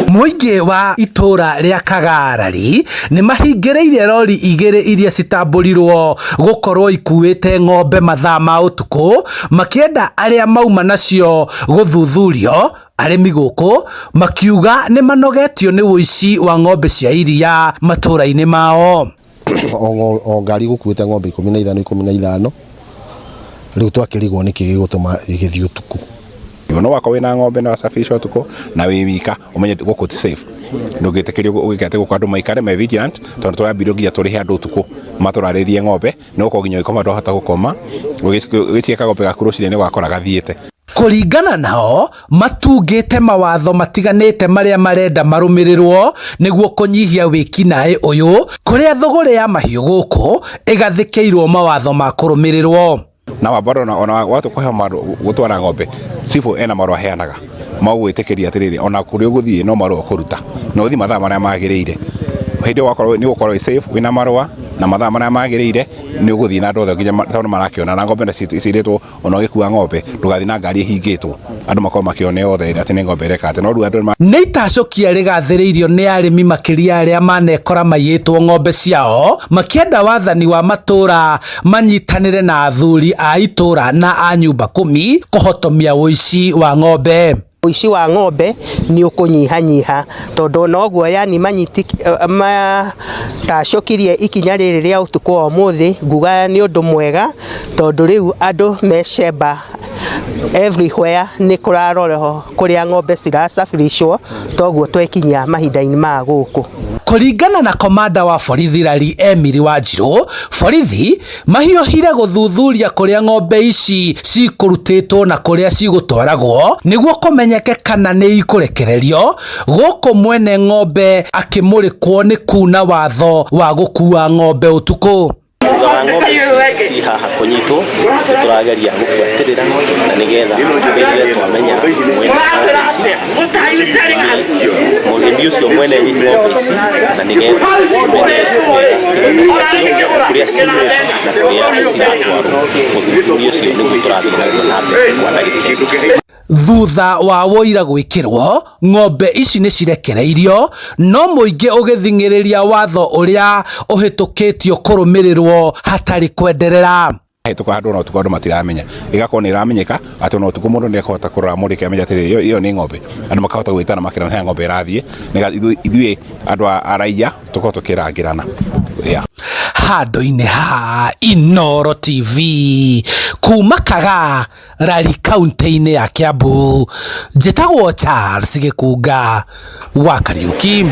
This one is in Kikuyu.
Mũingĩ wa itũũra rĩa Kagarari nĩ mahingĩrĩirie rori igĩrĩ iria citambũrirwo gũkorwo ikuĩte ng'ombe mathaa ma ũtukũ makĩenda arĩa mauma nacio gũthuthurio. Arĩmi gũkũ makiuga nĩ manogetio nĩ ũici wa ng'ombe cia iria matũũra-inĩ mao. O ngari gũkuĩte ng'ombe 15 15, rĩu twakĩrigwo nĩkĩ gĩgũtũma ĩgĩthiĩ ũtukũ. No wakorwo wĩna ng'ombe na wasafirisha ũtukũ na wĩ wika, ũmenye gũkũ ti safe, ndũngĩtĩkĩrio ũgĩka atĩ gũkũ andũ maikare me vigilant, tondũ tũrambirio nginya tũrĩhe andũ ũtukũ matũrarĩrie ng'ombe, nĩ gũkorwo nginya ũgĩkoma ndwahota gũkoma, ũgĩtiga kang'ombe gaku rũcinĩ nĩ ũgakora gathiĩte. Kũringana nao matungĩte mawatho matiganĩte marĩa marenda marũmĩrĩrwo nĩguo kũnyihia wĩkinaĩ ũyũ, kũrĩa thũgũrĩ ya mahiũ gũkũ ĩgathĩkĩirwo mawatho ma kũrũmĩrĩrwo. Na bado ona watu kũheo gũtwara ng'ombe, cibũ ena marũa aheanaga magwĩtĩkĩria atĩrĩrĩ, ona kũrĩa ũgũthiĩ no marũa ũkũruta na ũthiĩ mathaa marĩa magĩrĩire. Hĩndĩ ĩyo wakorwo nĩ ũgũkorwo wĩ safe wĩna marũa na mathaa marĩa magĩrĩire, nĩ ũgũthiĩ na andũ othe nginya tondũ marakĩona na ng'ombe cirĩtwo. Ona ũgĩkua ng'ombe ndũgathiĩ na ngari ĩhingĩtwo, andũ makorwo makĩone othe atĩ nĩ ng'ombe ĩreka atĩ no rĩu andũ Nĩ itacũkia rĩgathĩrĩirio nĩ arĩmi makĩria arĩa manekora maiyĩtwo ng'ombe ciao, makĩenda wathani wa matũũra manyitanĩre na athuri a itũũra na a nyumba kumi kũhotomia ũici wa ng'ombe. Ũici wa ng'ombe nĩ ũkũnyihanyiha tondũ noguo yani matacũkirie ikinya rĩrĩ rĩa ũtukũ wa ũmũthĩ, nguga nĩ ũndũ mwega tondũ rĩu andũ me cemba everywhere nĩ kũrarorwo kũrĩa ng'ombe cirasafirishwo, toguo twekinyia mahinda-inĩ ma gũkũ. Kũringana na komanda wa borithi Rari Emily Wanjiru, borithi mahiũhire gũthuthuria kũrĩa ng'ombe ici cikũrutĩtwo na kũrĩa cigũtwaragwo nĩguo kũmenyeke kana nĩ ikũrekererio, gũkũ mwene ng'ombe akĩmũrĩkwo nĩ kuna watho wa gũkua ng'ombe ũtukũ. Thutha wa ng'ombe ici ci haha kũnyitwo, nĩ tũrageria gũbuatĩrĩra na nĩgetha tũtigĩrĩre twamenya mwene ng'ombe ici, mũrĩmi ũcio mwene ng'ombe ici, na nĩgetha tũmenye wega kũrĩa ciumĩte na kũrĩa ciratwarwo. Ũthuthuria ũcio nĩguo tũrathiĩ naguo na mbere kwa ndagĩka ĩno. Thutha wa wũira gwĩkĩrwo, ng'ombe ici nĩ cirekereirio, no mũingĩ ũgĩthing'ĩrĩria watho ũrĩa ũhĩtũkĩtio kũrũmĩrĩrwo hatarĩ kwenderera. Hĩtũka handũ ona ũtukũ andũ matiramenya, ĩgakorwo nĩ ĩramenyeka atĩ ona ũtukũ mũndũ nĩ ekũhota kũrora mũrĩke amenye atĩrĩrĩ, ĩyo nĩ ng'ombe. Andũ makahota gwĩtana makĩrana he ng'ombe ĩrathiĩ, nĩgetha ithuĩ andũ a raia tũkorwo tũkĩrangĩrana. Handũ-inĩ ha Inooro TV kuma Kagarari kaunti-inĩ ya Kiambu, njĩtagwo Charles Gĩkunga wa Kariuki.